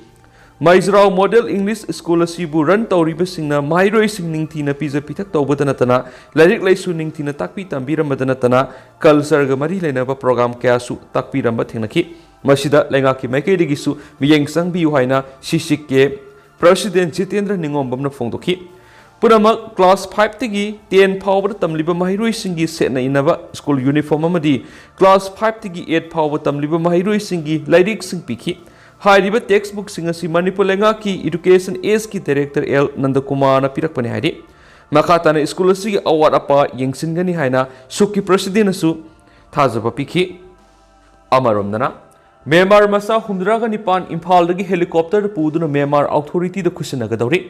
ꯃꯩꯖ꯭ꯔꯥꯎ ꯃꯣꯗꯦꯜ ꯏꯪꯂꯤꯁ ꯁ꯭ꯀꯨꯜ ꯑꯁꯤꯕꯨ ꯔꯟ ꯇꯧꯔꯤꯕꯁꯤꯡꯅ ꯃꯍꯩꯔꯣꯏꯁꯤꯡ ꯅꯤꯡꯊꯤꯅ ꯄꯤꯖ ꯄꯤꯊꯛ ꯇꯧꯕꯗ ꯅꯠꯇꯅ ꯂꯥꯏꯔꯤꯛ ꯂꯥꯏꯁꯨ ꯅꯤꯡꯊꯤꯅ ꯇꯥꯛꯄꯤ ꯇꯝꯕꯤꯔꯝꯕꯗ ꯅꯠꯇꯅ ꯀꯜꯆꯔꯒ ꯃꯔꯤ ꯂꯩꯅꯕ ꯄ꯭ꯔꯣꯒ꯭ꯔꯥꯝ ꯀꯌꯥꯁꯨ ꯇꯥꯛꯄꯤꯔꯝꯕ ꯊꯦꯡꯅꯈꯤ꯫ ꯃꯁꯤꯗ ꯂꯩꯉꯥꯛꯀꯤ ꯃꯥꯏꯀꯩꯗꯒꯤꯁꯨ ꯃꯤꯠꯌꯦꯡ ꯆꯪꯕꯤꯌꯨ ꯍꯥꯏꯅ ꯁꯤ ꯁꯤ ꯀꯦ ꯄ꯭ꯔꯁꯤꯗꯦꯟ ꯖꯤꯇꯦꯟꯗ꯭ꯔ ꯅꯤꯉꯣꯝꯕꯝꯅ ꯐꯣꯡꯗꯣꯛꯈꯤ꯫ ꯄꯨꯝꯅꯃꯛ ꯀ꯭ꯂꯥꯁ ꯐꯥꯏꯚꯇꯒꯤ ꯇꯦꯟ ꯐꯥꯎꯕꯗ ꯇꯝꯂꯤꯕ ꯃꯍꯩꯔꯣꯏꯁꯤꯡꯒꯤ ꯁꯦꯠꯅ ꯏꯅꯕ ꯁ꯭ꯀꯨꯜ ꯌꯨꯅꯤꯐꯣꯔꯝ ꯑꯃꯗꯤ ꯀ꯭ꯂꯥꯁ ꯐꯥꯏꯚꯇꯒꯤ ꯑꯩꯠ ꯐꯥꯎꯕ ꯇꯝꯂꯤꯕ ꯃꯍꯩꯔꯣꯏꯁꯤꯡꯒꯤ ꯂꯥꯏꯔꯤꯛꯁꯤꯡ ꯄꯤꯈꯤ꯫ ꯍꯥꯏꯔꯤꯕ ꯇꯦꯛꯁ ꯕꯨꯛꯁꯤꯡ ꯑꯁꯤ ꯃꯅꯤꯄꯨꯔ ꯂꯩꯉꯥꯛꯀꯤ ꯏꯗꯨꯀꯦꯁꯟ ꯑꯦꯁꯀꯤ ꯗꯥꯏꯔꯦꯛꯇꯔ ꯑꯦꯜ ꯅꯟꯗꯀꯨꯃꯥꯔꯅ ꯄꯤꯔꯛꯄꯅꯤ ꯍꯥꯏꯔꯤ꯫ ꯃꯈꯥ ꯇꯥꯅ ꯁ꯭ꯀꯨꯜ ꯑꯁꯤꯒꯤ ꯑꯋꯥꯠ ꯑꯄꯥ ꯌꯦꯡꯁꯤꯟꯒꯅꯤ ꯍꯥꯏꯅ ꯁꯨꯛꯀꯤ ꯄ꯭ꯔꯁꯤꯗꯦꯟꯅꯁꯨ ꯊꯥꯖꯕ ꯄꯤꯈꯤ꯫ ꯑꯃꯔꯣꯝꯗꯅ, ꯃ꯭ꯌꯥꯟꯃꯥꯔ ꯃꯆꯥ ꯍꯨꯝꯗ꯭ꯔꯥꯒ ꯅꯤꯄꯥꯟ ꯏꯝꯐꯥꯜꯗꯒꯤ ꯍꯦꯂꯤꯀꯣꯞꯇꯔꯗ ꯄꯨꯗꯨꯅ ꯃ꯭ꯌꯥꯟꯃꯥꯔ ꯑꯣꯊꯣꯔꯤꯇꯤꯗ ꯈꯨꯠꯁꯤꯟꯅꯒꯗꯧꯔꯤ꯫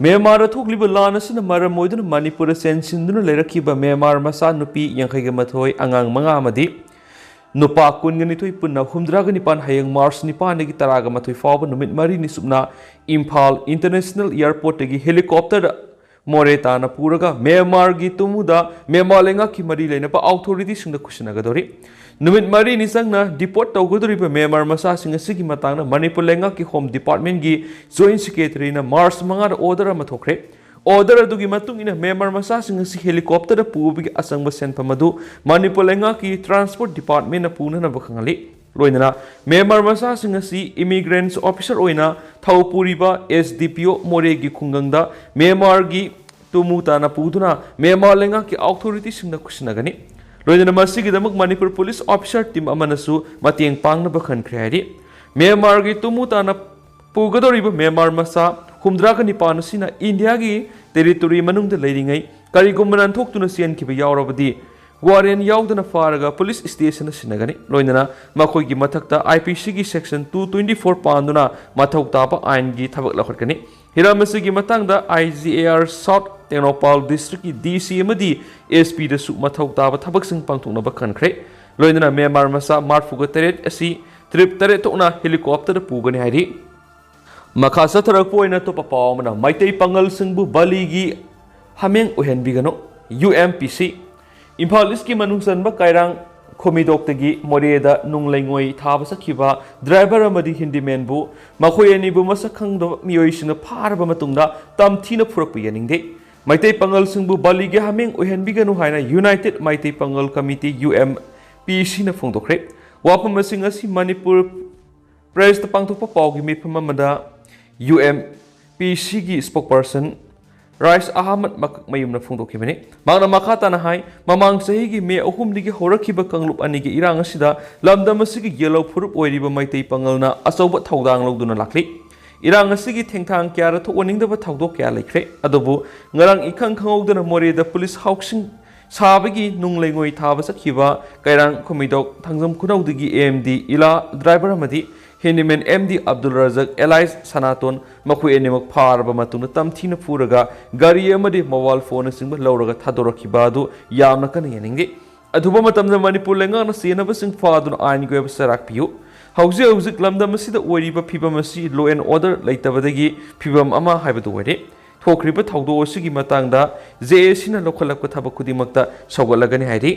ꯃ꯭ꯌꯥꯟꯃꯥꯔꯗ ꯊꯣꯛꯂꯤꯕ ꯂꯥꯟ ꯑꯁꯤꯅ ꯃꯔꯝ ꯑꯣꯏꯗꯨꯅ ꯃꯅꯤꯄꯨꯔꯗ ꯆꯦꯟꯁꯤꯟꯗꯨꯅ ꯂꯩꯔꯛꯈꯤꯕ ꯃ꯭ꯌꯥꯟꯃꯥꯔ ꯃꯆꯥ ꯅꯨꯄꯤ ꯌꯥꯡꯈꯩꯒ ꯃꯥꯊꯣꯏ, ꯑꯉꯥꯡ ꯃꯉꯥ ꯑꯃꯗꯤ ꯅꯨꯄꯥ ꯀꯨꯟꯒ ꯅꯤꯊꯣꯏ, ꯄꯨꯟꯅ ꯍꯨꯝꯗ꯭ꯔꯥꯒ ꯅꯤꯄꯥꯟ ꯍꯌꯦꯡ ꯃꯥꯔꯆ ꯅꯤꯄꯥꯟꯗꯒꯤ ꯇꯔꯥꯒ ꯃꯥꯊꯣꯏ ꯐꯥꯎꯕ ꯅꯨꯃꯤꯠ ꯃꯔꯤꯅꯤ ꯆꯨꯞꯅ ꯏꯝꯐꯥꯜ ꯏꯟꯇꯔꯅꯦꯁꯅꯦꯜ ꯑꯦꯌꯔꯄꯣꯔꯠꯇꯒꯤ ꯍꯦꯂꯤꯀꯣꯞꯇꯔꯗ ꯃꯣꯔꯦ ꯇꯥꯅ ꯄꯨꯔꯒ ꯃ꯭ꯌꯥꯟꯃꯥꯔꯒꯤ ꯇꯨꯃꯨꯗ ꯃ꯭ꯌꯥꯟꯃꯥꯔ ꯂꯩꯉꯥꯛꯀꯤ ꯃꯔꯤ ꯂꯩꯅꯕ ꯑꯣꯊꯣꯔꯤꯇꯤꯁꯤꯡꯗ ꯈꯨꯠꯁꯤꯟꯅꯒꯗꯧꯔꯤ꯫ ꯅꯨꯃꯤꯠ ꯃꯔꯤꯅꯤ ꯆꯪꯅ ꯗꯤꯄꯣꯔꯠ ꯇꯧꯒꯗꯧꯔꯤꯕ ꯃ꯭ꯌꯥꯟꯃꯥꯔ ꯃꯆꯥꯁꯤꯡ ꯑꯁꯤꯒꯤ ꯃꯇꯥꯡꯗ ꯃꯅꯤꯄꯨꯔ ꯂꯩꯉꯥꯛꯀꯤ ꯍꯣꯝ ꯗꯤꯄꯥꯔꯠꯃꯦꯟꯒꯤ ꯖꯣꯏꯟ ꯁꯦꯀ꯭ꯔꯦꯇꯔꯤꯅ ꯃꯥꯔꯆ ꯃꯉꯥꯗ ꯑꯣꯔꯗꯔ ꯑꯃ ꯊꯣꯛꯈ꯭ꯔꯦ꯫ ꯑꯣꯔꯗꯔ ꯑꯗꯨꯒꯤ ꯃꯇꯨꯡ ꯏꯟꯅ ꯃ꯭ꯌꯥꯟꯃꯥꯔ ꯃꯆꯥꯁꯤꯡ ꯑꯁꯤ ꯍꯦꯂꯤꯀꯣꯞꯇꯔꯗ ꯄꯨꯕꯒꯤ ꯑꯆꯪꯕ ꯁꯦꯟꯐꯝ ꯑꯗꯨ ꯃꯅꯤꯄꯨꯔ ꯂꯩꯉꯥꯛꯀꯤ ꯇ꯭ꯔꯥꯟꯁꯄꯣꯔꯠ ꯗꯤꯄꯥꯔꯠꯃꯦꯟꯅ ꯄꯨꯅꯅꯕ ꯈꯪꯍꯜꯂꯤ꯫ ꯂꯣꯏꯅꯅ ꯃ꯭ꯌꯥꯟꯃꯥꯔ ꯃꯆꯥꯁꯤꯡ ꯑꯁꯤ ꯏꯃꯤꯒ꯭ꯔꯦꯟꯁ ꯑꯣꯐꯤꯁꯔ ꯑꯣꯏꯅ ꯊꯧ ꯄꯨꯔꯤꯕ ꯑꯦꯁ ꯗꯤ ꯄꯤ ꯑꯣ ꯃꯣꯔꯦꯒꯤ ꯈꯨꯡꯒꯪꯗ ꯃ꯭ꯌꯥꯟꯃꯥꯔꯒꯤ ꯇꯨꯃꯨ ꯇꯥꯅ ꯄꯨꯗꯨꯅ ꯃ꯭ꯌꯥꯟꯃꯥꯔ ꯂꯩꯉꯥꯛꯀꯤ ꯑꯣꯊꯣꯔꯤꯇꯤꯁꯤꯡꯅ ꯈꯨꯠꯁꯤꯟꯅꯒꯅꯤ꯫ ꯂꯣꯏꯅꯅ ꯃꯁꯤꯒꯤꯗꯃꯛ ꯃꯅꯤꯄꯨꯔ ꯄꯨꯂꯤꯁ ꯑꯣꯐꯤꯁꯔ ꯇꯤꯝ ꯑꯃꯅꯁꯨ ꯃꯇꯦꯡ ꯄꯥꯡꯅꯕ ꯈꯟꯈ꯭ꯔꯦ ꯍꯥꯏꯔꯤ꯫ ꯃ꯭ꯌꯥꯟꯃꯥꯔꯒꯤ ꯇꯨꯃꯨ ꯇꯥꯅ ꯄꯨꯒꯗꯧꯔꯤꯕ ꯃ꯭ꯌꯥꯟꯃꯥꯔ ꯃꯆꯥ ꯍꯨꯝꯗ꯭ꯔꯥꯒ ꯅꯤꯄꯥꯟ ꯑꯁꯤꯅ ꯏꯟꯗꯤꯌꯥꯒꯤ ꯇꯦꯔꯤꯇꯣꯔꯤ ꯃꯅꯨꯡꯗ ꯂꯩꯔꯤꯉꯩ ꯀꯔꯤꯒꯨꯝꯕ ꯅꯥꯟꯊꯣꯛꯇꯨꯅ ꯆꯦꯟꯈꯤꯕ ꯌꯥꯎꯔꯕꯗꯤ ꯋꯥꯔꯦꯟ ꯌꯥꯎꯗꯅ ꯐꯥꯔꯒ ꯄꯨꯂꯤꯁ ꯁ꯭ꯇꯦꯁꯟꯗ ꯁꯤꯟꯅꯒꯅꯤ꯫ ꯂꯣꯏꯅꯅ ꯃꯈꯣꯏꯒꯤ ꯃꯊꯛꯇ ꯑꯥꯏ ꯄꯤ ꯁꯤꯒꯤ ꯁꯦꯛꯁꯟ ꯇꯨ ꯇ꯭ꯋꯦꯟꯇꯤ ꯐꯣꯔ ꯄꯥꯟꯗꯨꯅ ꯃꯊꯧ ꯇꯥꯕ ꯑꯥꯏꯟꯒꯤ ꯊꯕꯛ ꯂꯧꯈꯠꯀꯅꯤ꯫ ꯍꯤꯔꯝ ꯑꯁꯤꯒꯤ ꯃꯇꯥꯡꯗ I G A R south Tengnoupal ꯗꯤꯁꯇ꯭ꯔꯤꯛꯀꯤ ꯗꯤ ꯁꯤ ꯑꯃꯗꯤ ꯑꯦꯁ ꯄꯤꯗꯁꯨ ꯃꯊꯧ ꯇꯥꯕ ꯊꯕꯛꯁꯤꯡ ꯄꯥꯡꯊꯣꯛꯅꯕ ꯈꯟꯈ꯭ꯔꯦ꯫ ꯂꯣꯏꯅꯅ ꯃ꯭ꯌꯥꯟꯃꯥꯔ ꯃꯆꯥ ꯃꯔꯤꯐꯨꯒ ꯇꯔꯦꯠ ꯑꯁꯤ ꯇ꯭ꯔꯤꯞ ꯇꯔꯦꯠ ꯊꯣꯛꯅ ꯍꯦꯂꯤꯀꯣꯞꯇꯔꯗ ꯄꯨꯒꯅꯤ ꯍꯥꯏꯔꯤ꯫ ꯃꯈꯥ ꯆꯠꯊꯔꯛꯄ ꯑꯣꯏꯅ ꯑꯇꯣꯞꯄ ꯄꯥꯎ ꯑꯃꯅ, ꯃꯩꯇꯩ ꯄꯥꯉꯜꯁꯤꯡꯕꯨ ꯕꯂꯤꯒꯤ ꯍꯥꯃꯦꯡ ꯑꯣꯏꯍꯟꯕꯤꯒꯅꯨ, ꯌꯨ ꯑꯦꯝ ꯄꯤ ꯁꯤ꯫ ꯏꯝꯐꯥꯜ ꯏꯁꯀꯤ ꯃꯅꯨꯡ ꯆꯟꯕ ꯀꯥꯏꯔꯥꯡ ꯈꯣꯃꯤꯗꯣꯛꯇꯒꯤ ꯃꯣꯔꯦꯗ ꯅꯨꯡ ꯂꯩꯉꯣꯏ ꯊꯥꯕ ꯆꯠꯈꯤꯕ ꯗ꯭ꯔꯥꯏꯚꯔ ꯑꯃꯗꯤ ꯍꯤꯟꯗꯤꯃꯦꯟꯕꯨ ꯃꯈꯣꯏ ꯑꯅꯤꯕꯨ ꯃꯁꯛ ꯈꯪꯗꯕ ꯃꯤꯑꯣꯏꯁꯤꯡꯅ ꯐꯥꯔꯕ ꯃꯇꯨꯡꯗ ꯇꯝꯊꯤꯅ ꯐꯨꯔꯛꯄ ꯌꯥꯅꯤꯡꯗꯦ꯫ ꯃꯩꯇꯩ ꯄꯥꯉꯜꯁꯤꯡꯕꯨ ꯕꯂꯤꯒꯤ ꯍꯥꯃꯦꯡ ꯑꯣꯏꯍꯟꯕꯤꯒꯅꯨ ꯍꯥꯏꯅ ꯌꯨꯅꯥꯏꯇꯦꯗ ꯃꯩꯇꯩ ꯄꯥꯉꯜ ꯀꯃꯤꯇꯤ, ꯌꯨ ꯑꯦꯝ ꯄꯤ ꯁꯤꯅ ꯐꯣꯡꯗꯣꯛꯈ꯭ꯔꯦ꯫ ꯋꯥꯐꯝ ꯑꯁꯤꯡ ꯑꯁꯤ ꯃꯅꯤꯄꯨꯔ ꯄ꯭ꯔꯦꯁꯇ ꯄꯥꯡꯊꯣꯛꯄ ꯄꯥꯎꯒꯤ ꯃꯤꯐꯝ ꯑꯃꯗ ꯌꯨ ꯑꯦꯝ ꯄꯤ ꯁꯤꯒꯤ ꯁ꯭ꯄꯣꯛꯄꯔꯁꯟ ꯔꯥꯏꯁ ꯑꯍꯃꯗ ꯃꯀꯛꯃꯌꯨꯝꯅ ꯐꯣꯡꯗꯣꯛꯈꯤꯕꯅꯤ꯫ ꯃꯍꯥꯛꯅ ꯃꯈꯥ ꯇꯥꯅ ꯍꯥꯏ, ꯃꯃꯥꯡ ꯆꯍꯤꯒꯤ ꯃꯦ ꯑꯍꯨꯝꯗꯒꯤ ꯍꯧꯔꯛꯈꯤꯕ ꯀꯥꯡꯂꯨꯞ ꯑꯅꯤꯒꯤ ꯏꯔꯥꯡ ꯑꯁꯤꯗ ꯂꯝꯗꯝ ꯑꯁꯤꯒꯤ ꯌꯦꯜꯂꯧ ꯐꯨꯔꯨꯞ ꯑꯣꯏꯔꯤꯕ ꯃꯩꯇꯩ ꯄꯥꯉꯜꯅ ꯑꯆꯧꯕ ꯊꯧꯗꯥꯡ ꯂꯧꯗꯨꯅ ꯂꯥꯛꯂꯤ꯫ ꯏꯔꯥꯡ ꯑꯁꯤꯒꯤ ꯊꯦꯡꯊꯥꯡ ꯀꯌꯥꯗ ꯊꯣꯛꯍꯟꯅꯤꯡꯗꯕ ꯊꯧꯗꯣꯛ ꯀꯌꯥ ꯂꯩꯈ꯭ꯔꯦ꯫ ꯑꯗꯨꯕꯨ ꯉꯔꯥꯡ ꯏꯈꯪ ꯈꯪꯍꯧꯗꯅ ꯃꯣꯔꯦꯗ ꯄꯨꯂꯤꯁ ꯍꯥꯎꯁꯤꯡ ꯁꯥꯕꯒꯤ ꯅꯨꯡ ꯂꯩꯉꯣꯏ ꯊꯥꯕ ꯆꯠꯈꯤꯕ ꯀꯩꯔꯥꯡ ꯈꯨꯃꯤꯗꯣꯛ ꯊꯥꯡꯖꯝ ꯈꯨꯅꯧꯗꯒꯤ ꯑꯦ ꯑꯦꯝ ꯗꯤ ꯏꯂꯥ ꯗ꯭ꯔꯥꯏꯚꯔ ꯑꯃꯗꯤ handyman M D Abdul Razak alias Sanaton, ꯃꯈꯣꯏ ꯑꯅꯤꯃꯛ ꯐꯥꯔꯕ ꯃꯇꯨꯡꯗ ꯇꯝꯊꯤꯅ ꯐꯨꯔꯒ ꯒꯥꯔꯤ ꯑꯃꯗꯤ ꯃꯣꯕꯥꯏꯜ ꯐꯣꯟꯅꯆꯤꯡꯕ ꯂꯧꯔꯒ ꯊꯥꯗꯣꯔꯛꯈꯤꯕ ꯑꯗꯨ ꯌꯥꯝꯅ ꯀꯟꯅ ꯌꯥꯅꯤꯡꯗꯦ꯫ ꯑꯊꯨꯕ ꯃꯇꯝꯗ ꯃꯅꯤꯄꯨꯔ ꯂꯩꯉꯥꯛꯅ ꯆꯦꯟꯅꯕꯁꯤꯡ ꯐꯥꯗꯨꯅ ꯑꯥꯏꯟꯒꯤ ꯑꯣꯏꯕ ꯆꯩꯔꯥꯛ ꯄꯤꯌꯨ꯫ ꯍꯧꯖꯤꯛ ꯍꯧꯖꯤꯛ ꯂꯝꯗꯝ ꯑꯁꯤꯗ ꯑꯣꯏꯔꯤꯕ ꯐꯤꯕꯝ ꯑꯁꯤ law and order ꯂꯩꯇꯕꯗꯒꯤ ꯐꯤꯕꯝ ꯑꯃ ꯍꯥꯏꯕꯗꯨ ꯑꯣꯏꯔꯦ꯫ ꯊꯣꯛꯈ꯭ꯔꯤꯕ ꯊꯧꯗꯣꯛ ꯑꯁꯤꯒꯤ ꯃꯇꯥꯡꯗ ꯖꯦ ꯑꯦ ꯁꯤꯅ ꯂꯧꯈꯠꯂꯛꯄ ꯊꯕꯛ ꯈꯨꯗꯤꯡꯃꯛꯇ ꯁꯧꯒꯠꯂꯒꯅꯤ ꯍꯥꯏꯔꯤ꯫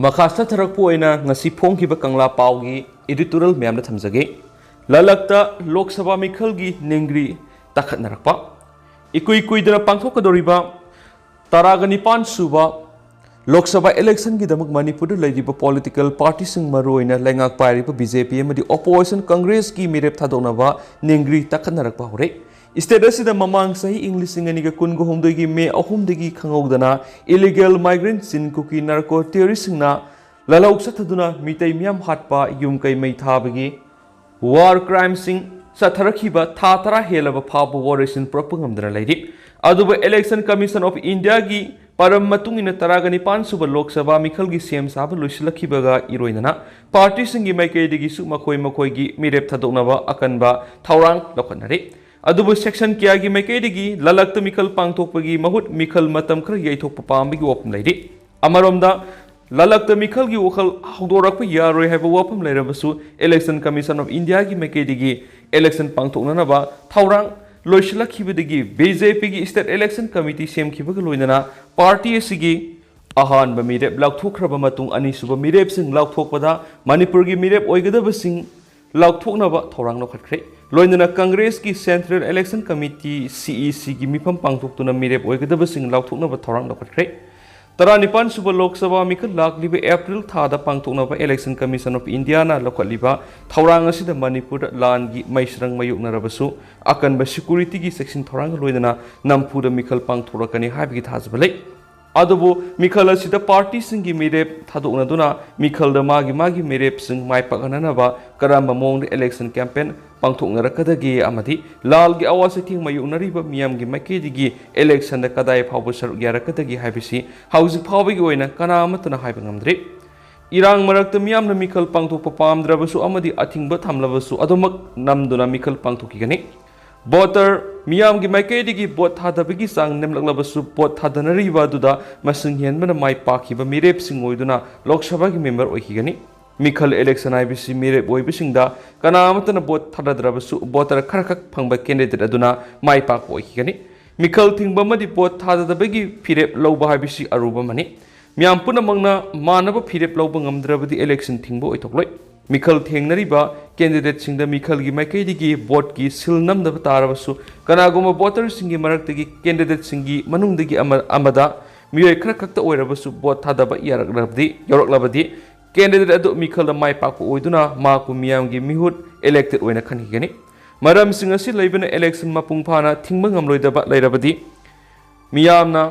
ꯃꯈꯥ ꯆꯠꯊꯔꯛꯄ ꯑꯣꯏꯅ ꯉꯁꯤ ꯐꯣꯡꯈꯤꯕ ꯀꯪꯂꯥ ꯄꯥꯎꯒꯤ editorial ꯃꯌꯥꯝꯗ ꯊꯝꯖꯒꯦ꯫ ꯂꯂꯛꯇ ꯂꯣꯛ ꯁꯚꯥ ꯃꯤꯈꯜꯒꯤ ꯅꯦꯡꯒ꯭ꯔꯤ ꯇꯥꯈꯠꯅꯔꯛꯄ꯫ ꯏꯀꯨꯏ ꯀꯨꯏꯗꯅ ꯄꯥꯡꯊꯣꯛꯀꯗꯧꯔꯤꯕ ꯇꯔꯥꯒ ꯅꯤꯄꯥꯟ ꯁꯨꯕ ꯂꯣꯛ ꯁꯚꯥ election ꯒꯤꯗꯃꯛ ꯃꯅꯤꯄꯨꯔꯗ ꯂꯩꯔꯤꯕ political party ꯁꯤꯡ, ꯃꯔꯨꯑꯣꯏꯅ ꯂꯩꯉꯥꯛ ꯄꯥꯏꯔꯤꯕ ꯕꯤ ꯖꯦ ꯄꯤ ꯑꯃꯗꯤ opposition Congress ꯀꯤ ꯃꯤꯔꯦꯞ ꯊꯥꯗꯣꯛꯅꯕ ꯅꯦꯡꯒ꯭ꯔꯤ ꯇꯥꯈꯠꯅꯔꯛꯄ ꯍꯧꯔꯦ꯫ State ꯑꯁꯤꯗ ꯃꯃꯥꯡ ꯆꯍꯤ ꯏꯪ ꯂꯤꯁꯤꯡ ꯑꯅꯤꯒ ꯀꯨꯟꯒ ꯍꯨꯝꯗꯣꯏꯒꯤ ꯃꯦ ꯑꯍꯨꯝꯗꯒꯤ ꯈꯪꯍꯧꯗꯅ illegal migrant ꯆꯤꯟ ꯀꯨꯀꯤ narco terrorist ꯁꯤꯡꯅ ꯂꯥꯂꯧ ꯆꯠꯊꯗꯨꯅ ꯃꯤꯇꯩ ꯃꯤꯌꯥꯝ ꯍꯥꯠꯄ, ꯌꯨꯝ ꯀꯩ ꯃꯩ ꯊꯥꯕꯒꯤ war crime ꯁꯤꯡ ꯆꯠꯊꯔꯛꯈꯤꯕ ꯊꯥ ꯇꯔꯥ ꯍꯦꯜꯂꯕ ꯐꯥꯎꯕ ꯋꯥꯔꯣꯏꯁꯤꯟ ꯄꯨꯔꯛꯄ ꯉꯝꯗꯅ ꯂꯩꯔꯤ꯫ ꯑꯗꯨꯕꯨ Election Commission of India ꯒꯤ ꯄꯥꯔꯝ ꯃꯇꯨꯡ ꯏꯟꯅ ꯇꯔꯥꯒ ꯅꯤꯄꯥꯟ ꯁꯨꯕ ꯂꯣꯛ ꯁꯚꯥ ꯃꯤꯈꯜꯒꯤ ꯁꯦꯝ ꯁꯥꯕ ꯂꯣꯏꯁꯤꯜꯂꯛꯈꯤꯕꯒ ꯏꯔꯣꯏꯅꯅ party ꯁꯤꯡꯒꯤ ꯃꯥꯏꯀꯩꯗꯒꯤꯁꯨ ꯃꯈꯣꯏ ꯃꯈꯣꯏꯒꯤ ꯃꯤꯔꯦꯞ ꯊꯥꯗꯣꯛꯅꯕ ꯑꯀꯟꯕ ꯊꯧꯔꯥꯡ ꯂꯧꯈꯠꯅꯔꯤ꯫ ꯑꯗꯨꯕꯨ section ꯀꯌꯥꯒꯤ ꯃꯥꯏꯀꯩꯗꯒꯤ ꯂꯂꯛꯇ ꯃꯤꯈꯜ ꯄꯥꯡꯊꯣꯛꯄꯒꯤ ꯃꯍꯨꯠ ꯃꯤꯈꯜ ꯃꯇꯝ ꯈꯔ ꯌꯩꯊꯣꯛꯄ ꯄꯥꯝꯕꯒꯤ ꯋꯥꯐꯝ ꯂꯩꯔꯤ꯫ ꯑꯃꯔꯣꯝꯗ, ꯂꯂꯛꯇ ꯃꯤꯈꯜꯒꯤ ꯋꯥꯈꯜ ꯍꯧꯗꯣꯔꯛꯄ ꯌꯥꯔꯣꯏ ꯍꯥꯏꯕ ꯋꯥꯐꯝ ꯂꯩꯔꯕꯁꯨ, Election Commission of India ꯒꯤ ꯃꯥꯏꯀꯩꯗꯒꯤ election ꯄꯥꯡꯊꯣꯛꯅꯅꯕ ꯊꯧꯔꯥꯡ ꯂꯣꯏꯁꯤꯜꯂꯛꯈꯤꯕꯗꯒꯤ ꯕꯤ ꯖꯦ ꯄꯤ ꯒꯤ State Election Committee ꯁꯦꯝꯈꯤꯕꯒ ꯂꯣꯏꯅꯅ party ꯑꯁꯤꯒꯤ ꯑꯍꯥꯟꯕ ꯃꯤꯔꯦꯞ ꯂꯥꯎꯊꯣꯛꯈ꯭ꯔꯕ ꯃꯇꯨꯡ, ꯑꯅꯤꯁꯨꯕ ꯃꯤꯔꯦꯞꯁꯤꯡ ꯂꯥꯎꯊꯣꯛꯄꯗ ꯃꯅꯤꯄꯨꯔꯒꯤ ꯃꯤꯔꯦꯞ ꯑꯣꯏꯒꯗꯕꯁꯤꯡ ꯂꯥꯎꯊꯣꯛꯅꯕ ꯊꯧꯔꯥꯡ ꯂꯧꯈꯠꯈ꯭ꯔꯦ꯫ ꯂꯣꯏꯅꯅ Congress ꯀꯤ Central Election Committee, C E C ꯒꯤ ꯃꯤꯐꯝ ꯄꯥꯡꯊꯣꯛꯇꯨꯅ ꯃꯤꯔꯦꯞ ꯑꯣꯏꯒꯗꯕꯁꯤꯡ ꯂꯥꯎꯊꯣꯛꯅꯕ ꯊꯧꯔꯥꯡ ꯂꯧꯈꯠꯈ꯭ꯔꯦ꯫ ꯇꯔꯥꯅꯤꯄꯥꯟ ꯁꯨꯕ ꯂꯣꯛ ꯁꯚꯥ ꯃꯤꯈꯜ ꯂꯥꯛꯂꯤꯕ April ꯊꯥꯗ ꯄꯥꯡꯊꯣꯛꯅꯕ Election Commission of India ꯅ ꯂꯧꯈꯠꯂꯤꯕ ꯊꯧꯔꯥꯡ ꯑꯁꯤꯗ ꯃꯅꯤꯄꯨꯔꯗ ꯂꯥꯟꯒꯤ ꯃꯩꯁ꯭ꯔꯪ ꯃꯥꯌꯣꯛꯅꯔꯕꯁꯨ, ꯑꯀꯟꯕ security ꯒꯤ ꯆꯦꯛꯁꯤꯟ ꯊꯧꯔꯥꯡꯒ ꯂꯣꯏꯅꯅ ꯅꯝꯐꯨꯗ ꯃꯤꯈꯜ ꯄꯥꯡꯊꯣꯔꯛꯀꯅꯤ ꯍꯥꯏꯕꯒꯤ ꯊꯥꯖꯕ ꯂꯩ꯫ ꯑꯗꯨꯕꯨ ꯃꯤꯈꯜ ꯑꯁꯤꯗ party ꯁꯤꯡꯒꯤ ꯃꯤꯔꯦꯞ ꯊꯥꯗꯣꯛꯅꯗꯨꯅ ꯃꯤꯈꯜꯗ ꯃꯥꯒꯤ ꯃꯥꯒꯤ ꯃꯤꯔꯦꯞꯁꯤꯡ ꯃꯥꯏ ꯄꯥꯛꯍꯟꯅꯅꯕ ꯀꯔꯝꯕ ꯃꯑꯣꯡꯗ election campaign ꯄꯥꯡꯊꯣꯛꯅꯔꯛꯀꯗꯒꯦ ꯑꯃꯗꯤ ꯂꯥꯜꯒꯤ ꯑꯋꯥ ꯆꯩꯊꯦꯡ ꯃꯥꯌꯣꯛꯅꯔꯤꯕ ꯃꯤꯌꯥꯝꯒꯤ ꯃꯥꯏꯀꯩꯗꯒꯤ election ꯗ ꯀꯗꯥꯏ ꯐꯥꯎꯕ ꯁꯔꯨꯛ ꯌꯥꯔꯛꯀꯗꯒꯦ ꯍꯥꯏꯕꯁꯤ ꯍꯧꯖꯤꯛ ꯐꯥꯎꯕꯒꯤ ꯑꯣꯏꯅ ꯀꯅꯥ ꯑꯃꯠꯇꯅ ꯍꯥꯏꯕ ꯉꯝꯗ꯭ꯔꯤ꯫ ꯏꯔꯥꯡ ꯃꯔꯛꯇ ꯃꯤꯌꯥꯝꯅ ꯃꯤꯈꯜ ꯄꯥꯡꯊꯣꯛꯄ ꯄꯥꯝꯗ꯭ꯔꯕꯁꯨ ꯑꯃꯗꯤ ꯑꯊꯤꯡꯕ ꯊꯝꯂꯕꯁꯨ ꯑꯗꯨꯃꯛ ꯅꯝꯗꯨꯅ ꯃꯤꯈꯜ ꯄꯥꯡꯊꯣꯛꯈꯤꯒꯅꯤ꯫ Voter ꯃꯤꯌꯥꯝꯒꯤ ꯃꯥꯏꯀꯩꯗꯒꯤ vote ꯊꯥꯗꯕꯒꯤ ꯆꯥꯡ ꯅꯦꯝꯂꯛꯂꯕꯁꯨ, vote ꯊꯥꯗꯅꯔꯤꯕ ꯑꯗꯨꯗ ꯃꯁꯤꯡ ꯍꯦꯟꯕꯅ ꯃꯥꯏ ꯄꯥꯛꯈꯤꯕ ꯃꯤꯔꯦꯞꯁꯤꯡ ꯑꯣꯏꯗꯨꯅ ꯂꯣꯛ ꯁꯚꯥꯒꯤ member ꯑꯣꯏꯈꯤꯒꯅꯤ꯫ ꯃꯤꯈꯜ election ꯍꯥꯏꯕꯁꯤ ꯃꯤꯔꯦꯞ ꯑꯣꯏꯕꯁꯤꯡꯗ ꯀꯅꯥ ꯑꯃꯠꯇꯅ vote ꯊꯥꯗꯗ꯭ꯔꯕꯁꯨ voter ꯈꯔꯈꯛ ꯐꯪꯕ candidate ꯑꯗꯨꯅ ꯃꯥꯏ ꯄꯥꯛꯄ ꯑꯣꯏꯈꯤꯒꯅꯤ꯫ ꯃꯤꯈꯜ ꯊꯤꯡꯕ ꯑꯃꯗꯤ vote ꯊꯥꯗꯗꯕꯒꯤ ꯐꯤꯔꯦꯞ ꯂꯧꯕ ꯍꯥꯏꯕꯁꯤ ꯑꯔꯨꯕ ꯑꯃꯅꯤ꯫ ꯃꯤꯌꯥꯝ ꯄꯨꯝꯅꯃꯛꯅ ꯃꯥꯟꯅꯕ ꯐꯤꯔꯦꯞ ꯂꯧꯕ ꯉꯝꯗ꯭ꯔꯕꯗꯤ election ꯊꯤꯡꯕ ꯑꯣꯏꯊꯣꯛꯂꯣꯏ꯫ ꯃꯤꯈꯜ ꯊꯦꯡꯅꯔꯤꯕ candidateꯁꯤꯡꯗ ꯃꯤꯈꯜꯒꯤ ꯃꯥꯏꯀꯩꯗꯒꯤ voteꯀꯤ seal ꯅꯝꯗꯕ ꯇꯥꯔꯕꯁꯨ, ꯀꯅꯥꯒꯨꯝꯕ voterꯁꯤꯡꯒꯤ ꯃꯔꯛꯇꯒꯤ candidateꯁꯤꯡꯒꯤ ꯃꯅꯨꯡꯗꯒꯤ ꯑꯃ, ꯑꯃꯗ ꯃꯤꯑꯣꯏ ꯈꯔ ꯈꯛꯇ ꯑꯣꯏꯔꯕꯁꯨ vote ꯊꯥꯗꯕ ꯌꯥꯔꯛꯂꯕꯗꯤ, ꯌꯥꯎꯔꯛꯂꯕꯗꯤ, candidate ꯑꯗꯨ ꯃꯤꯈꯜꯗ ꯃꯥꯏ ꯄꯥꯛꯄ ꯑꯣꯏꯗꯨꯅ ꯃꯍꯥꯛꯄꯨ ꯃꯤꯌꯥꯝꯒꯤ ꯃꯤꯍꯨꯠ, elected, ꯑꯣꯏꯅ ꯈꯟꯈꯤꯒꯅꯤ꯫ ꯃꯔꯝꯁꯤꯡ ꯑꯁꯤ ꯂꯩꯕꯅ election ꯃꯄꯨꯡ ꯐꯥꯅ ꯊꯤꯡꯕ ꯉꯝꯂꯣꯏꯗꯕ ꯂꯩꯔꯕꯗꯤ, ꯃꯤꯌꯥꯝꯅ,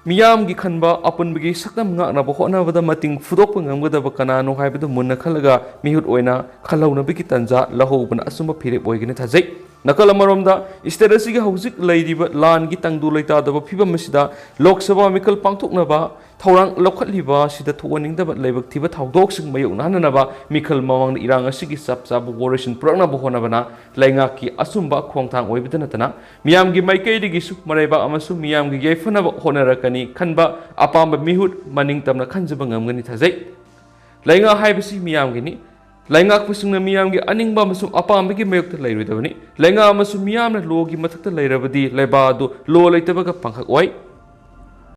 ꯃꯤꯌꯥꯝꯒꯤ ꯈꯟꯕ ꯑꯄꯨꯟꯕꯒꯤ ꯁꯛꯇꯝ ꯉꯥꯛꯅꯕ ꯍꯣꯠꯅꯕꯗ ꯃꯇꯦꯡ ꯐꯨꯗꯣꯛꯄ ꯉꯝꯒꯗꯕ ꯀꯅꯥꯅꯣ ꯍꯥꯏꯕꯗꯨ ꯃꯨꯟꯅ ꯈꯜꯂꯒ ꯃꯤꯍꯨꯠ ꯑꯣꯏꯅ ꯈꯜꯍꯧꯅꯕꯒꯤ ꯇꯥꯟꯖꯥ ꯂꯧꯍꯧꯕꯅ ꯑꯆꯨꯝꯕ ꯐꯤꯔꯦꯞ ꯑꯣꯏꯒꯅꯤ ꯊꯥꯖꯩ꯫ ꯅꯥꯀꯜ ꯑꯃꯔꯣꯝꯗ, state ꯑꯁꯤꯒꯤ ꯍꯧꯖꯤꯛ ꯂꯩꯔꯤꯕ ꯂꯥꯟꯒꯤ ꯇꯪꯗꯨ ꯂꯩꯇꯥꯗꯕ ꯐꯤꯕꯝ ꯑꯁꯤꯗ ꯂꯣꯛ ꯁꯚꯥ ꯃꯤꯈꯜ ꯄꯥꯡꯊꯣꯛꯅꯕ ꯊꯧꯔꯥꯡ ꯂꯧꯈꯠꯂꯤꯕ ꯑꯁꯤꯗ ꯊꯣꯛꯍꯟꯅꯤꯡꯗꯕ ꯂꯥꯏꯕꯛ ꯊꯤꯕ ꯊꯧꯗꯣꯛꯁꯤꯡ ꯃꯥꯌꯣꯛꯅꯍꯟꯅꯅꯕ ꯃꯤꯈꯜ ꯃꯃꯥꯡꯗ ꯏꯔꯥꯡ ꯑꯁꯤꯒꯤ ꯆꯞ ꯆꯥꯕ ꯋꯥꯔꯣꯏꯁꯤꯟ ꯄꯨꯔꯛꯅꯕ ꯍꯣꯠꯅꯕꯅ ꯂꯩꯉꯥꯛꯀꯤ ꯑꯆꯨꯝꯕ ꯈꯣꯡꯊꯥꯡ ꯑꯣꯏꯕꯇ ꯅꯠꯇꯅ ꯃꯤꯌꯥꯝꯒꯤ ꯃꯥꯏꯀꯩꯗꯒꯤꯁꯨ ꯃꯔꯩꯕꯥꯛ ꯑꯃꯁꯨꯡ ꯃꯤꯌꯥꯝꯒꯤ ꯌꯥꯏꯐꯅꯕ ꯍꯣꯠꯅꯔꯛꯀꯅꯤ ꯈꯟꯕ ꯑꯄꯥꯝꯕ ꯃꯤꯍꯨꯠ ꯃꯅꯤꯡ ꯇꯝꯅ ꯈꯟꯖꯕ ꯉꯝꯒꯅꯤ ꯊꯥꯖꯩ꯫ ꯂꯩꯉꯥꯛ ꯍꯥꯏꯕꯁꯤ ꯃꯤꯌꯥꯝꯒꯤꯅꯤ꯫ ꯂꯩꯉꯥꯛꯄꯁꯤꯡꯅ ꯃꯤꯌꯥꯝꯒꯤ ꯑꯅꯤꯡꯕ ꯑꯃꯁꯨꯡ ꯑꯄꯥꯝꯕꯒꯤ ꯃꯥꯌꯣꯛꯇ ꯂꯩꯔꯣꯏꯗꯕꯅꯤ꯫ ꯂꯩꯉꯥꯛ ꯑꯃꯁꯨꯡ ꯃꯤꯌꯥꯝꯅ lawꯒꯤ ꯃꯊꯛꯇ ꯂꯩꯔꯕꯗꯤ ꯂꯩꯕꯥꯛ ꯑꯗꯨ law ꯂꯩꯇꯕꯒ ꯄꯥꯡꯈꯛ ꯑꯣꯏ꯫